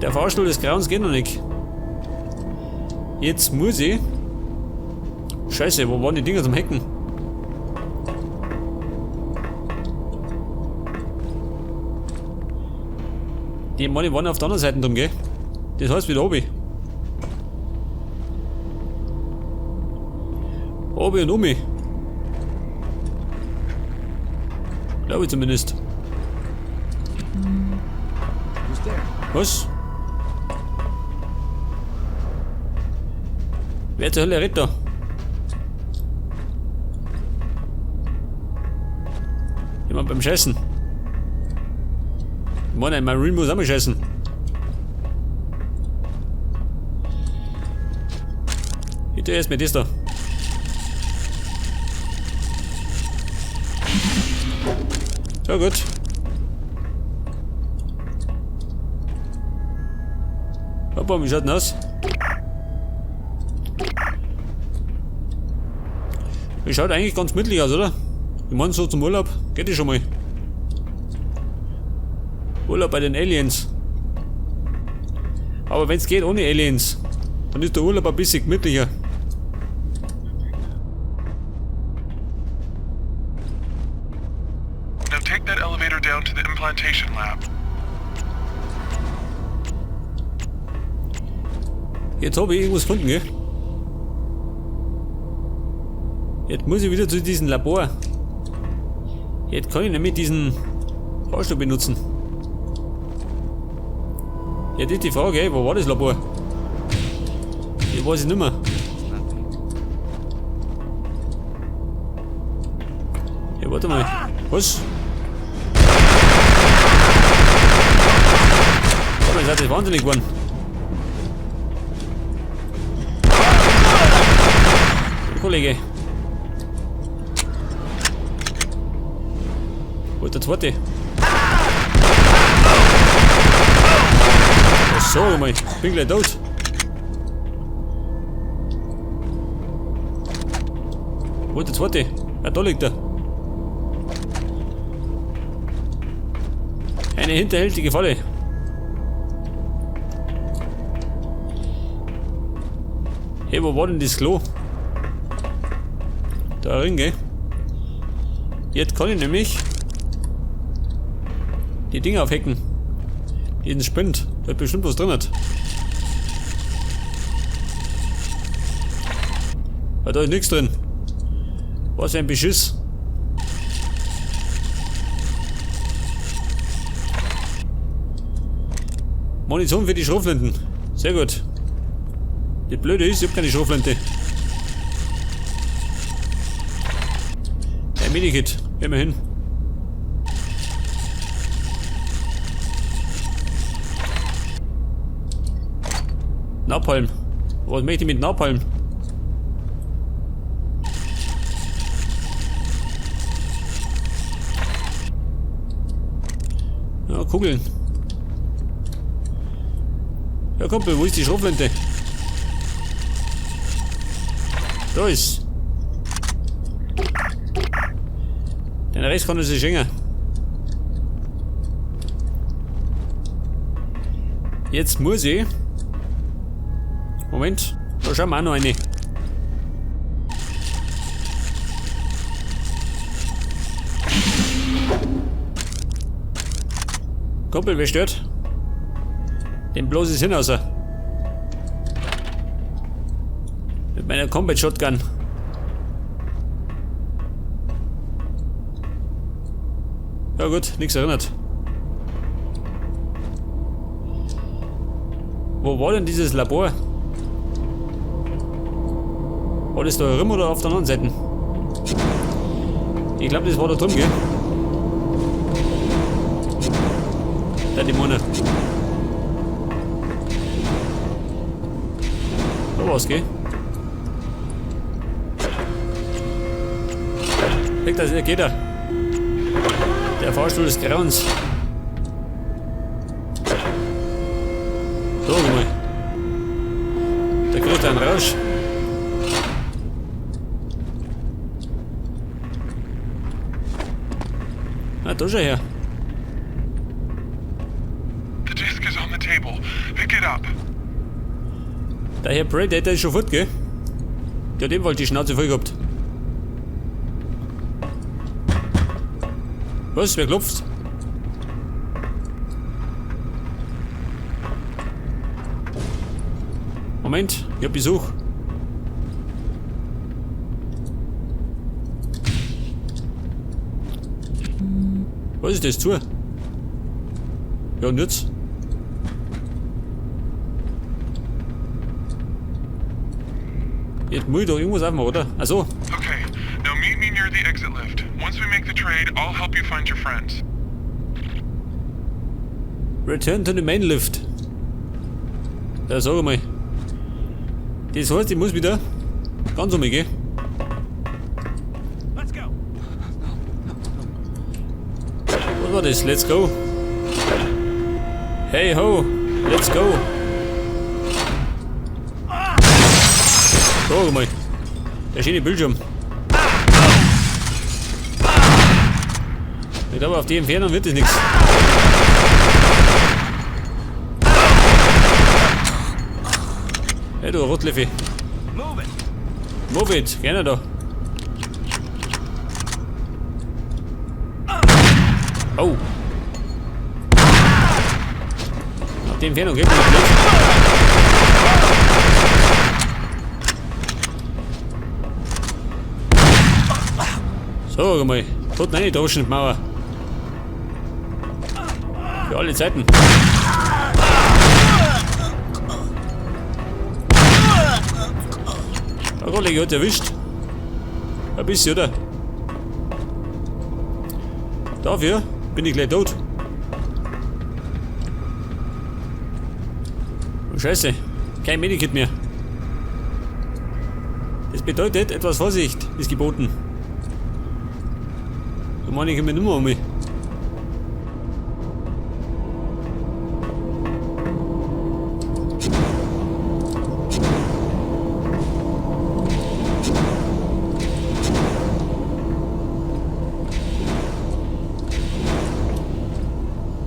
Der Fahrstuhl des Grauens geht noch nicht. Jetzt muss ich... Scheiße, wo waren die Dinger zum Hacken? Die meine waren auf der anderen Seite drum, gell? Das heißt wieder oben. Obi und Umi. Glaube ich zumindest. Was? Wer zur Hölle redet da? Jemand beim Scheißen. Ich meine, ein Marine muss auch mal scheißen. Ich tue erst mit das da. Ja gut. Papa, wie schaut denn aus? Das schaut eigentlich ganz gemütlich aus, oder? Ich meine, so zum Urlaub geht das schon mal. Urlaub bei den Aliens. Aber wenn's geht ohne Aliens, dann ist der Urlaub ein bisschen gemütlicher. Now take that elevator down to the implantation lab. Jetzt hab ich irgendwas gefunden, gell? Jetzt muss ich wieder zu diesem Labor. Jetzt kann ich nämlich diesen Fahrstuhl benutzen. Jetzt ist die Frage, ey, wo war das Labor? Ich weiß es nicht mehr. Ja, warte mal. Was? Oh, ihr seid jetzt wahnsinnig geworden. Kollege. Wo ist der zweite? Ach so, mal, ich bin gleich tot. Wo ist der zweite? Ah, da liegt er. Eine hinterhältige Falle. Hey, wo war denn das Klo? Da drin, gell? Jetzt kann ich nämlich die Dinger aufhacken. Diesen Spind. Da ist bestimmt was drin. Ah, da ist nichts drin. Was für ein Beschiss. Munition für die Schrotflinten. Sehr gut. Die Blöde ist, ich hab keine Schrotflinte. Ein Medikit. Immerhin. Napalm. Was möchte ich mit Napalm? Ja, Kugeln. Ja, Kumpel, wo ist die Schrotflinte? Da ist. Den Rest kann ich sich schenken. Jetzt muss ich. Moment, da schauen wir auch noch eine. Kumpel, wer stört? Den bloßes hin außer. Mit meiner Combat Shotgun. Ja gut, nichts erinnert. Wo war denn dieses Labor? War das da rum oder auf der anderen Seite? Ich glaub, das war da drüben, gell? Da die Mone. Da war's, gell? Weg, da geht er. Der Fahrstuhl des Grauens. So, guck mal. Da kriegt er einen Rausch. Ah, da schau her. The disc is on the table. Pick it up. Der Herr Predator ist schon fort, gell? Der hat ebenfalls die Schnauze voll gehabt. Was? Wer klopft? Moment, ich hab Besuch. Was ist das zu? Ja, und jetzt? Jetzt muss ich doch irgendwas aufmachen, oder? Ach so. Okay, now meet me near the exit lift. Once we make the trade, I'll help you find your friends. Return to the main lift. Ja, sag mal. Das heißt, ich muss wieder ganz um mich gehen. Let's go. Was war das? Let's go. Hey ho, let's go. Sag mal. Der schöne Bildschirm. Ich glaube, auf die Entfernung wird das nichts. Hey du Rotleffi. Move it. Move it, gerne da. Oh. Auf die Entfernung geht man nicht blöd. So, guck mal. Tot rein, da ist Mauer. Für alle Zeiten. Der Kollege hat erwischt. Ein bisschen, oder? Dafür bin ich gleich tot. Oh, Scheiße, kein Medikit mehr. Das bedeutet, etwas Vorsicht ist geboten. Da meine ich immer nimmer um mich.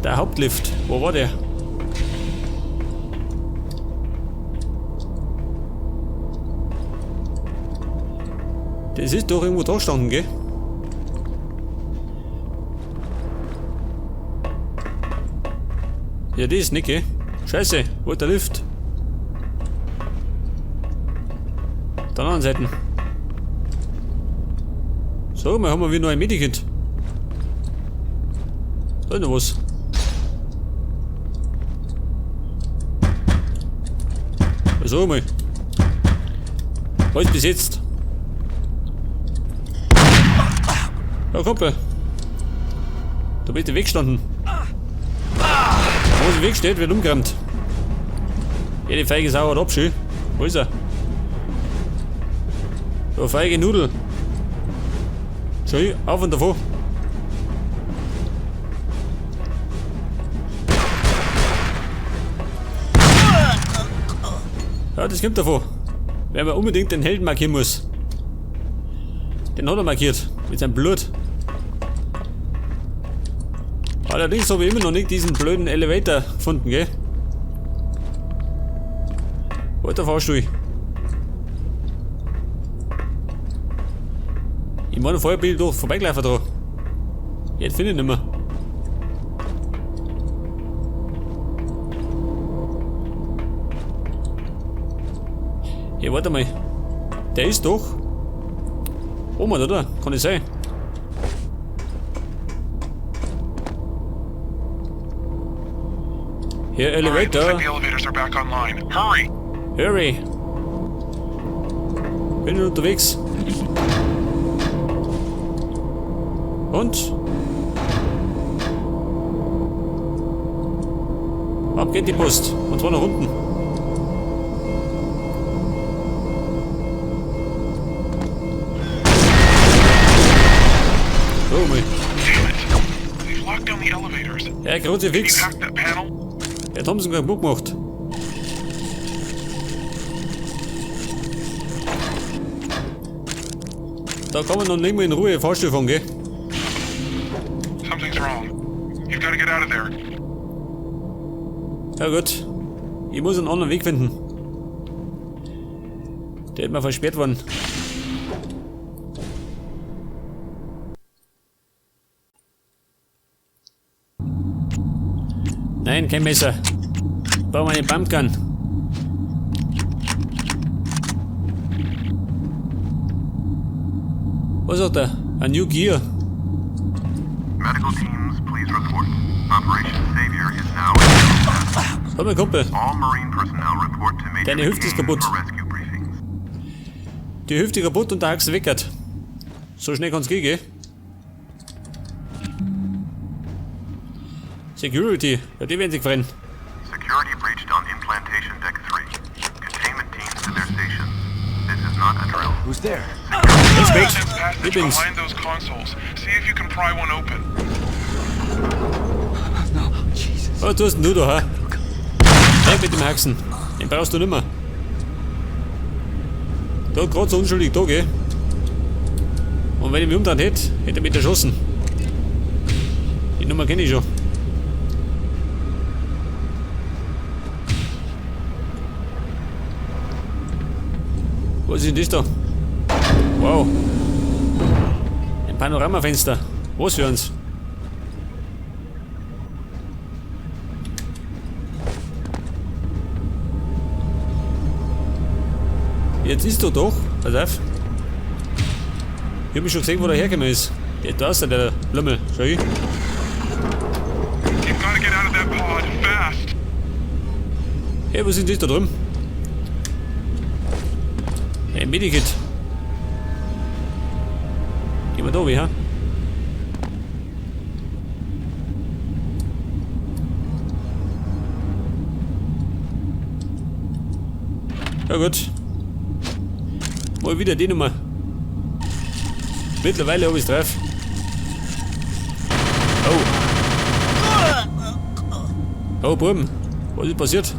Der Hauptlift, wo war der? Das ist doch irgendwo da gestanden, gell? Ja, das ist nicht, gell? Scheiße, wo ist der Lift? Auf der anderen Seite. So, wir haben wieder noch ein Medikit. Da ist noch was. So mal. Alles besetzt. Ja, Kumpel. Da bist du weggestanden. Wo sie weg steht, wird umgerammt. Jede feige Sau hat Abscheu. Wo ist er? Da feige Nudel. Schau, auf und davon. Ja, das kommt davon. Wenn man unbedingt den Helden markieren muss. Den hat er markiert. Mit seinem Blut. Allerdings habe ich immer noch nicht diesen blöden Elevator gefunden, gell? Wo ist der Fahrstuhl? Ich meine, vorher bin ich doch vorbeigelaufen da. Jetzt finde ich ihn nicht mehr. Ja, warte mal. Der ist doch oben, oder? Kann das sein? Hier, All right, looks Elevator. like the elevators are back online. Hurry! Hurry! Bin schon unterwegs. Und? Ab geht die Post. Und zwar nach unten. Oh mein. Damn it! They've locked down the elevators. Ja, Kruzifix. Can you hack that panel? Herr Thompson keinen Bock gemacht. Da kann man noch nicht mal in Ruhe Fahrstuhl fahren, gell? Something's wrong. You've got to get out of there. Ja gut. Ich muss einen anderen Weg finden. Der ist mir versperrt worden. Nein, kein Messer. Ich brauche eine Pumpgun. Was hat er? A new gear. Medical teams, please report. Operation Savior is now in Sag mal, Kumpel. All Marine personnel report to Major Deine Hüfte ist McCain kaputt. for rescue briefings. Die Hüfte kaputt und der Haxen weckert. So schnell kann's gehen, gell? Security. Ja, die werden sich freuen. Security breached on implantation deck 3. Containment teams to their stations. This is not a drill. Who's there? Respekt. There's passage Ich bin's. behind those consoles. See if you can pry one open. No, Jesus. Was tust denn du da, ha? Weg mit dem Haxen. Den brauchst du nimmer. Da grad so unschuldig da, gell? Und wenn ich mich umdrehen hätte, hätte er mich erschossen. Die Nummer kenn ich schon. Was ist denn das da? Wow. Ein Panoramafenster. Was für uns? Jetzt ist er doch. Pass auf. Ich hab mich schon gesehen, wo der hergekommen ist. Der da ist der Lümmel. Schau ich. You've got to get out of that pod fast. Hey, was ist denn das da drüben? Hey, Medikit. Gehen wir da wie, ha? Ja gut. Mal wieder die Nummer. Mittlerweile hab ich's drauf. Oh. Oh, Buben. Was ist passiert?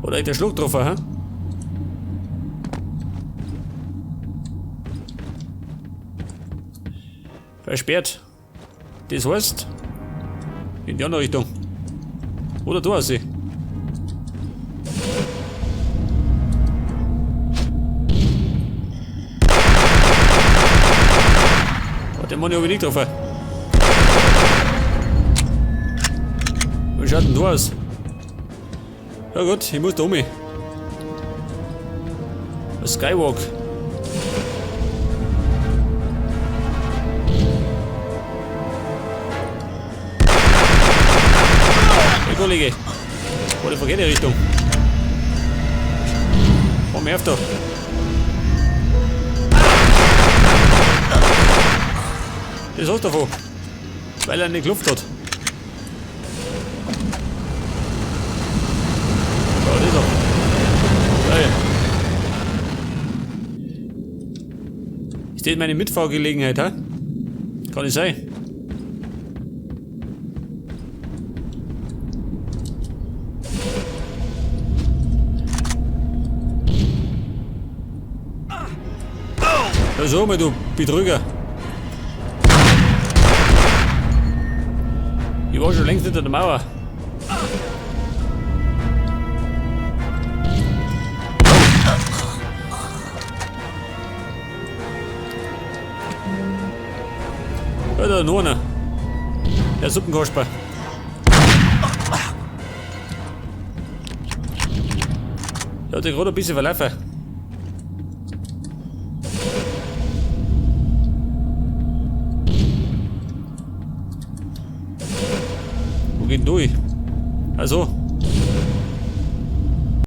Oder hat der Schluck drauf, hä? Versperrt. Das heißt, in die andere Richtung. Oder da sie. Oh, den Mann hab ich nicht getroffen. Wie schaut denn da aus? Ja gut, ich muss da um. Skywalk. Hey Kollege. War die verkehrte Richtung. Komm her da. Das hast du davon. Weil er nicht Luft hat. Ja, das ist er. Geil. Ist das meine Mitfahrgelegenheit, hä? Kann nicht sein. Ja, so mal, du Betrüger. Ich war schon längst hinter der Mauer. Ja, da noch einer. Der Suppenkasper. Der hat sich gerade ein bisschen verlaufen. Wo geht denn durch? Also.